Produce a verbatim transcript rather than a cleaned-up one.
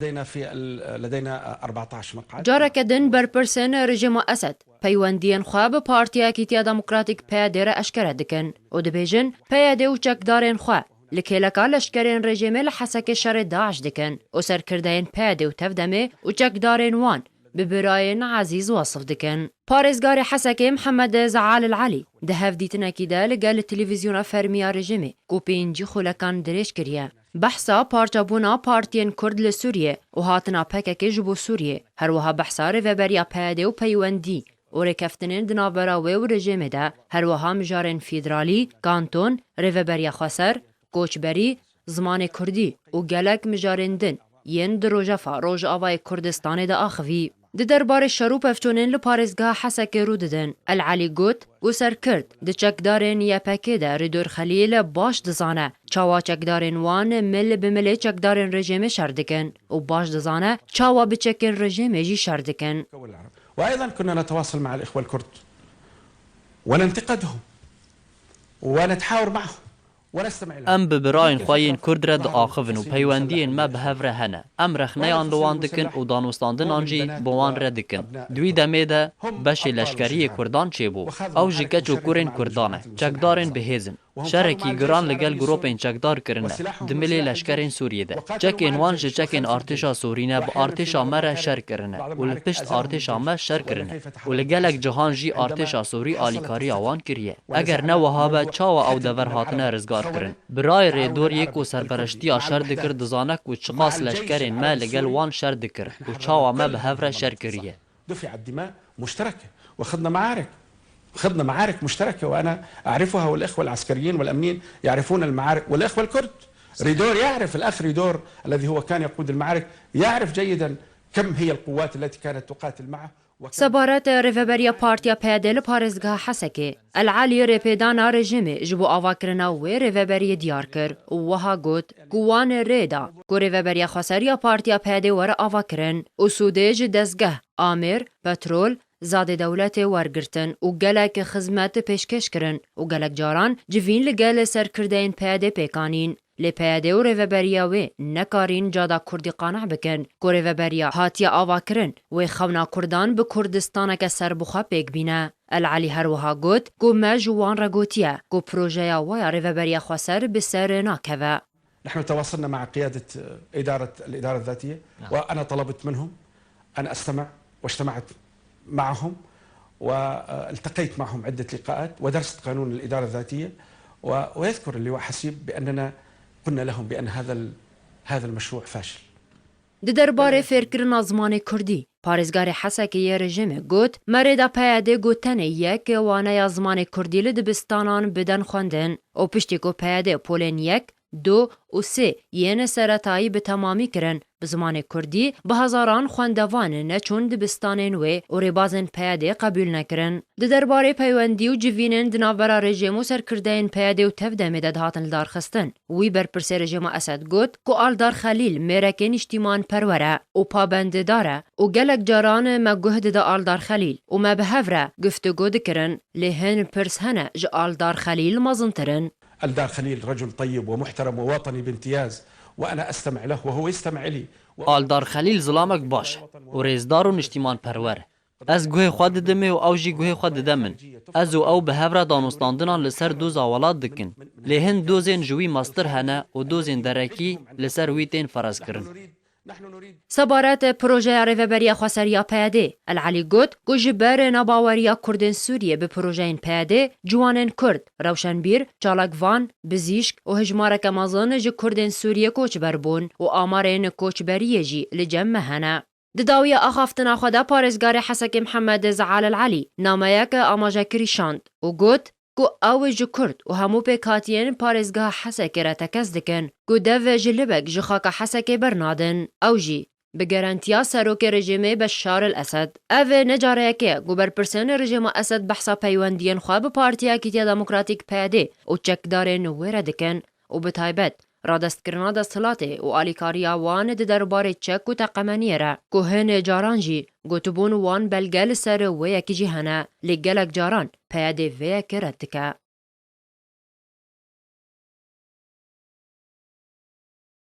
لدينا في ال-، لدينا أربعتاش مقعد. Careke din berpirsên rejîma Esed peywendiyên xwe bi Partiya Yekîtiya Demokratîk P Y D re eşkere dikin û dibêjin P Y D û çekdarên xwe li kêleka leşkerên rejîmê li Hesekê şerê DAIŞ dikin û serkirdeyên P Y D û Tevdemê û çekdarên wan bi birayên ezîz wasif dikin. Parêzgarê Hesekê Mihemed Zeal El Elî di hevdîtinekî de li gel televîzyona fermî ya rejîmê ku pêncî xulekan dirêj kiriye, behsa parçebûna partiyên Kurd li Sûriyê û hatina P K K ji bo Sûriyê, her wiha behsa rêveberiya P Y D û peywendî û rêkeftinên di navbera wê û rejîmê de, her wiha mijarên federalî, kanton, rêveberiya xweser, koçberî, zimanê kurdî û gelek mijarên din yên di rojefa Rojavayê Kurdistanê de axivî. Di derbarê şer û pevçûnên li parêzgeha Hesekê rû didin, El Elî got ku serkirt di çekdarên Y P K de Rêdor Xelîl baş dizane çawa çekdarên wan mil bi milê çekdarên rejîmê şer dikin û baş dizane çawa bi çekên rejîmê jî şer dikin. وأيضا كنا نتواصل مع الإخوة الكرد وننتقدهم ونتحاور معهم ونستمع لهم. Em bi birayên xwe yên Kurd re diaxivin û peywendiyên me bi hev re hene. Em rexneyan li wan dikin û danûstandinan jî bi wan re dikin. Di wî demê de beşê leşkeriyê Kurdan çêbû. Ew ji keç û kurên Kurdan e. Çekdarên bihêz in. Şerekî giran li gel grûpên çekdar kirine di milê leşkerên Sûriyê de. Çekên wan ji çekên artêşa Sûrî ne bi artêşa me re şer kirine û li pişt artêşa me şer kirine û li gelek cihan jî artêşa Sûrî alîkariya wan kiriye. Eger ne wiha be çawa ew dever hatine rizgar kirin? Birayê Rêdor yê ku serpereştiya şer dikir dizane ku çiqas leşkerên me li gel wan şer dikir û çawa me bi hev re şer kiriye. دفعت دماء مشتركة وخضنا معارك، خضنا معارك مشتركة، وأنا أعرفها والإخوة العسكريين والأمنيين يعرفون المعارك، والإخوة الكرد. ريدور يعرف، الأخ ريدور الذي هو كان يقود المعارك يعرف جيدا كم هي القوات التي كانت تقاتل معه. Sebaret rêveberiya Partiya P Y D li parêzgeha Hesekê, El Elî rêpêdana rejîmê ji bo avakirina wê rêveberiyê diyar kir û wiha got ku wan rê da ku rêveberiya xweser ya Partiya P Y D were avakirin û sûdê ji dezgeh, amêr, petrol, zadê dewletê wergirtin û gelek xizmet pêşkêş kirin û gelek caran civîn li gel serkirdeyên P Y D pêk anîn. Lê P Y D û rêveberiya wê nekarîn cada Kurdî qaneh bikin ku rêveberiya hatiye avakirin wê xewna Kurdan bi Kurdistaneke serbixwe pêk bîne. El Elî her wiha got ku me ji wan re gotiye ku projeya we ya rêveberiya xweser bi ser nakeve. نحن تواصلنا مع قيادة إدارة الإدارة الذاتية، وأنا طلبت منهم أن أستمع، واجتمعت معهم والتقيت معهم عدة لقاءات ودرست قانون الإدارة الذاتية، و-، ويذكر اللواء حسيب بأننا قلنا لهم بأن هذا ال-، هذا المشروع فاشل. Di derbarê fêrkirina zimanê Kurdî, parêzgarê Hesekê yê rejîmê got, me rê da P Y D ku tenê yek waneya zimanê Kurdî li dibistanan bidin xwendin û piştî ku P Y D polên yek, du û sê yên seretayî bi temamî kirin, bi zimanê Kurdî bi hezaran xwendevan neçûn dibistanên wê û rêbazên P Y D qebûl nekirin. Di derbarê peywendî û civînên di navbera rejîm û serkirdeyên P Y D û Tevdemê de dihatin lidarxistin, wî berpirsê rejîma Esed got ku Aldar Xelîl mêrekê nîştîmanperwer e û pabendidar e û gelek caran me guh dida Aldar Xelîl û me bi hev re guftûgo dikirin, lê hin pirs hene ji Aldar Xelîl mezintir in. ألدار خليل رجل طيب ومحترم ووطني بامتياز، وأنا أستمع له وهو يستمع إلي. Aldar Xelîl zilamek baş e û rêzdar û niştîmanperwer e. Ez guhê xwe didimê û ew jî guhê xwe dide min. Ez û ew bi hev re danûstandinan li ser doza welat dikin. Lê hin dozên ji wî mestir hene û dozên derekî li ser wî tên ferazkirin. Sebaret projeya Rêveberiya Xweser ya P Y D, El Elî got ku ji ber nabaweriya Kurdên Sûriyê bi projeyên P Y D, ciwanên Kurd, rewşenbîr, çalakvan, bizîşk û hejmareke mezin ji Kurdên Sûriyê koçber bûn û amarên koçberiyê jî li cem me hene. Di dawiya axaftina xwe de parêzgarê Hesekê Mihemed Zeal El Elî nameyek amaje kirî şand û got ku ew ji Kurd û hemû pêkhatiyên parêzgeha Hesekê re tekez dikin ku dev ji Libek ji xaka Hesekê bernadin. Ew jî bi garantiya serokê rejîmê Beşar El Esed. Ev ne careke ye ku berpirsên rejîma Esed behsa peywendiyên xwe bi Partiya Yekîtiya Demokratîk P Y D û çekdarên wê re dikin û bi taybet radestkirina desthilatê û alîkariya wan di derbarê çek û teqemeniyê re ku hin caran jî gotibûn wan belge li ser wê yekî jî hene, lê gelek caran P Y D vê yekê red dike.